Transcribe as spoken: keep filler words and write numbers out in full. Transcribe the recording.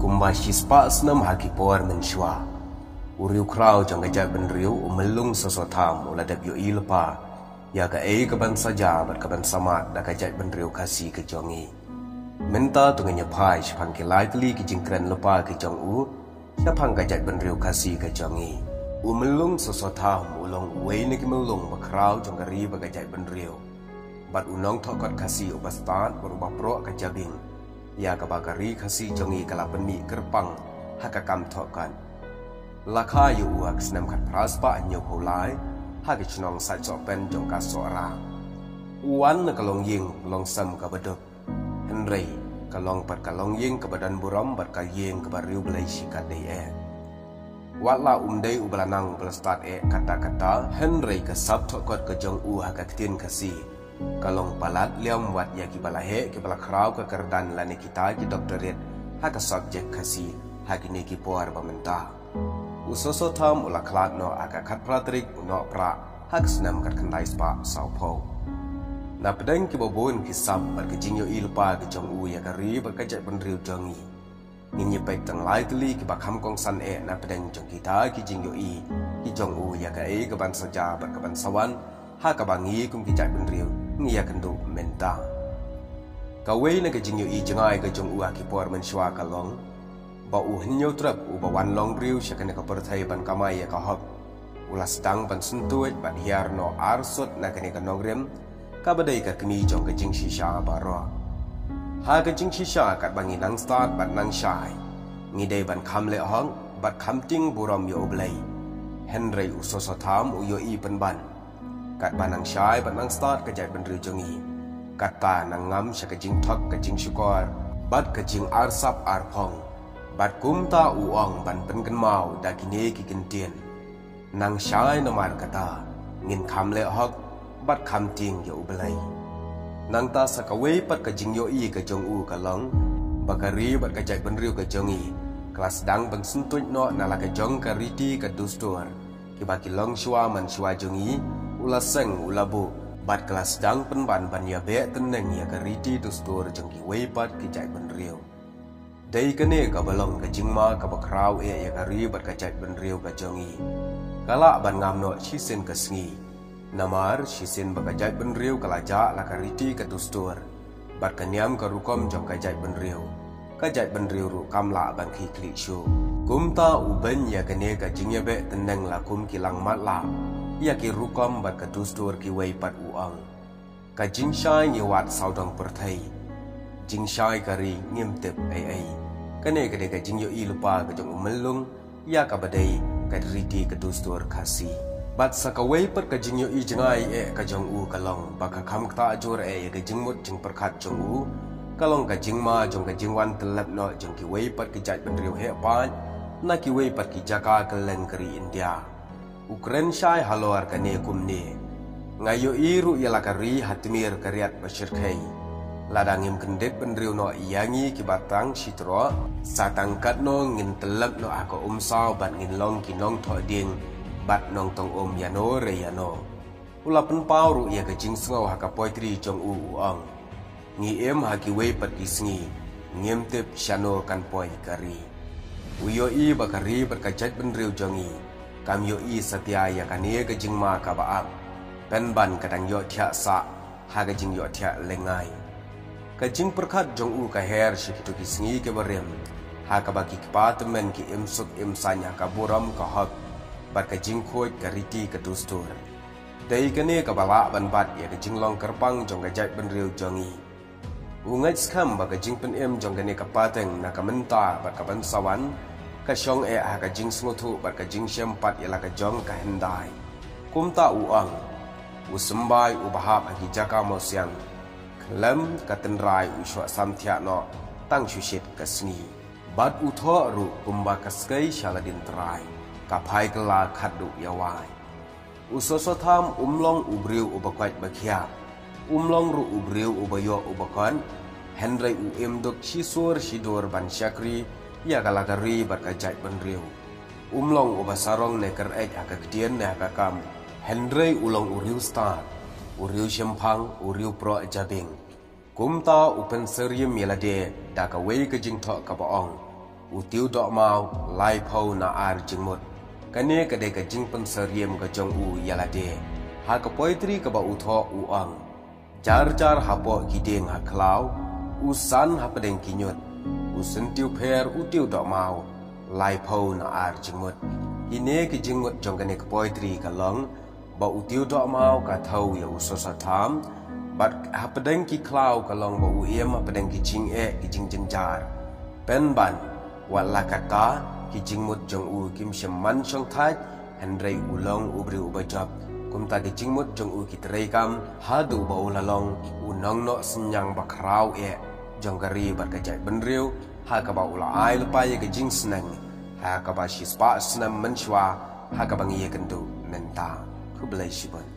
Kumba shispah snem ha ki por mynshuwa, u riewkhraw jong ka jaitbynriew u Myllung Soso Tham u la dep ïohi lypa ïa kaei kaban saja bad kaban samad da ka jaitbynriew Khasi ka jong ngi. Mynta to ngin ïa phai shaphang ki lai tylli ki jingkren lypa ki jong u shaphang ka jaitbynriew Khasi ka jong ngi. U Myllung Soso Tham u long uwei na ki myllung bakhraw jong ka ri bad ka jaitbynriew, bad u nongthoh kot Khasi uba stad bad uba proh ka jabieng ïa kaba ka ri Khasi jong ngi ka la pynmih kyrpang ha ka kam thoh kot. La kha ïa u ha ka snem khatphra spah hynñiewphew lai ha ka shnong Saitsohpen jong ka Sohra. U wan na ka longïing longsem kaba duk, hynrei ka long pat ka longïing kaba don burom bad ka ïing kaba riewblei shikatdei eh. Wat la um dei uba la nang uba la stad eh katta katta, hynrei ka sap thoh kot ka jong u ha ka ktien Khasi ka long palat liam wat ïa kiba la heh kiba la khraw ka kyrdan lane kita ki doctorate ha ka subject Khasi ha kine ki por ba mynta. U Soso Tham u la khlad noh ha ka khatphra tarik u Nohprah ha ka snem khatkhyndai spah sawphew. Na pdeng kiba bun ki sap bad ki jingïohi lypa ki jong u ïa ka ri bad ka jaitbynriew jong ngi, ngin ïa peit tang lai tylli kiba kham kongsan eh na pdeng jong kita ki jingïohi ki jong u ïa kaei kaban saja bad kaban sawan ha kaba ngi kum ki jaitbynriew ngi ïakynduh mynta. Kawei na ka jingïohi jngai ka jong u ha ki por mynshuwa ka long ba u Hynñiewtrep uba wan long briew sha kane ka pyrthei ban kamai ïa ka hok, u la sdang ban syntuid bad hiar noh arsut na kane ka nongrim kaba dei ka kmie jong ka jingshisha baroh. Ha ka jingshisha katba ngi nang stad bad nang shai, ngi dei ban kham leh hok bad kham tieng burom ïa U Blei. Hynrei u Soso Tham u ïohi pynban, katba nang shai bad nang stad ka jaitbynriew jong ngi, kata nang ngam sha ka jingthok ka jingshukor bad ka jingarsap arphong. Bad kumta u ong ban pynkynmaw da kine ki kyntien: Nang shai namar kata ngin kham leh hok bad kham tieng ïa U Blei. Nangta sa kawei pat ka jingïohi ka jong u ka long ba ka ri bad ka jaitbynriew ka jong ngi ka la sdang ban syntuid noh na la ka jong ka riti ka dustur kiba ki longshuwa manshuwa jong ngi u la seng u la buh, bad ka la sdang pynban ban ïabeh tneng ïa ka riti dustur jong kiwei pat ki jaitbynriew. Dei kane kaba long ka jingma kaba khraw eh ïa ka ri bad ka jaitbynriew ka jong ngi. Ka lah ban ngam noh shisien ka sngi, namar shisien ba ka jaitbynriew ka la jah la ka riti ka dustur bad ka niam ka rukom jong ka jaitbynriew, ka jaitbynriew ruh kam lah ban khih khlieh shuh. Kumta u beiñ ïa kane ka jingïabeh tneng la kum ki lang matlah ïa ki rukom bad ka dustur kiwei pat u ong: Ka jingshai ngi wad sawdong pyrthei, jingshai ka ri ngim tip ei ei. Kane ka dei ka jingïohi lypa ka jong u Myllung ïa kaba dei ka riti ka dustur Khasi. Bad sa kawei pat ka jingïohi jngai eh ka jong u ka long ba ka kham ktah jur eh ïa ka jingmut jingpyrkhat jong u ka long ka jingma jong ka jingwan tyllep noh jong kiwei pat ki jaitbynriew heh paid na kiwei pat ki jaka kylleng ka ri India. U kren shai halor kane kumne: Nga ïohi ruh ïa la ka ri ha tmier ka riat ba shyrkhei. Lada ngim kyndit bynriew noh ïa ngi kiba tang shi troh, sa tang katno ngin tyllep noh ha ka umsaw bad ngin long ki nongthoh dieng bad nongtong um ïano re ïano. U la pynpaw ruh ïa ka jingsngew ha ka poetry jong u u ong: Ngi im ha kiwei pat ki sngi, ngim tip shano kan poi ka ri. U ïohi ba ka ri bad ka jaitbynriew jong ngi kam ïohi satia ïa kane ka jingma kaba ap, pynban ka dang ïohthiah sah ha ka jingïohthiah lyngngai. Ka jingpyrkhat jong u ka her sha kito ki sngi kiba rim, ha kaba ki kpa tymmen ki im suk im saiñ ha ka burom ka hok bad ka jingkhuid ka riti ka dustur. Dei kane kaba lah ban bat ïa ka jinglong kyrpang jong ka jaitbynriew jong ngi. U ngeit skhem ba ka jingpynim jong kane ka pateng na ka mynta bad ka ban sa wan ka shong eh ha ka jingsngewthuh bad ka jingshem pat ïa la ka jong ka hyndai. Kumta u ong: U symbai uba hap ha ki jaka mawsiang, khlem ka tynrai u shoh samthiah noh tang shu shit ka sngi. Bad u thoh ruh kumba ka skei sha la dien trai, ka phai kylla khatduh ïa wai. U Soso Tham um long u briew uba koit ba khiah, um long ruh u briew uba ïoh uba kot, hynrei u im duk shi sur shi dur ban shakri ïa ka la ka ri bad ka jaitbynriew. Um long uba sarong ne kyreit ha ka ktien ne ha ka kam, hynrei u long u riewstad, u riewshemphang, u riewproh jabieng. Kumta u pynsyriem ïa lade da kawei ka jingthoh kaba ong: U Tiew Dohmaw laiphew na ar jingmut. Kane ka dei ka jingpynsyriem ka jong u ïa lade. Ha ka poetry kaba u thoh u ong: Jar jar hapoh ki dieng ha khlaw, u san hapdeng ki ñiut, u syntiew pher u Tiew Dohmaw laiphew na ar jingmut. Kine ki jingmut jong kane ka poetry ka long ba u Tiew Dohmaw ka thew ïa u Soso Tham, bad hapdeng ki khlaw ka long ba u im hapdeng ki jingeh ki jingjynjar. Pynban, wat la katta, ki jingmut jong u kim shym man shongthait, hynrei u long u briew uba jop. Kumta ki jingmut jong u ki treikam haduh ba u la long u nongnoh synñiang ba khraw eh jong ka ri bad ka jaitbynriew, ha kaba u la ai lypa ïa ka jingsneng ha kaba shispah snem mynshuwa, ha kaba ngi ïakynduh mynta. Khublei shibun.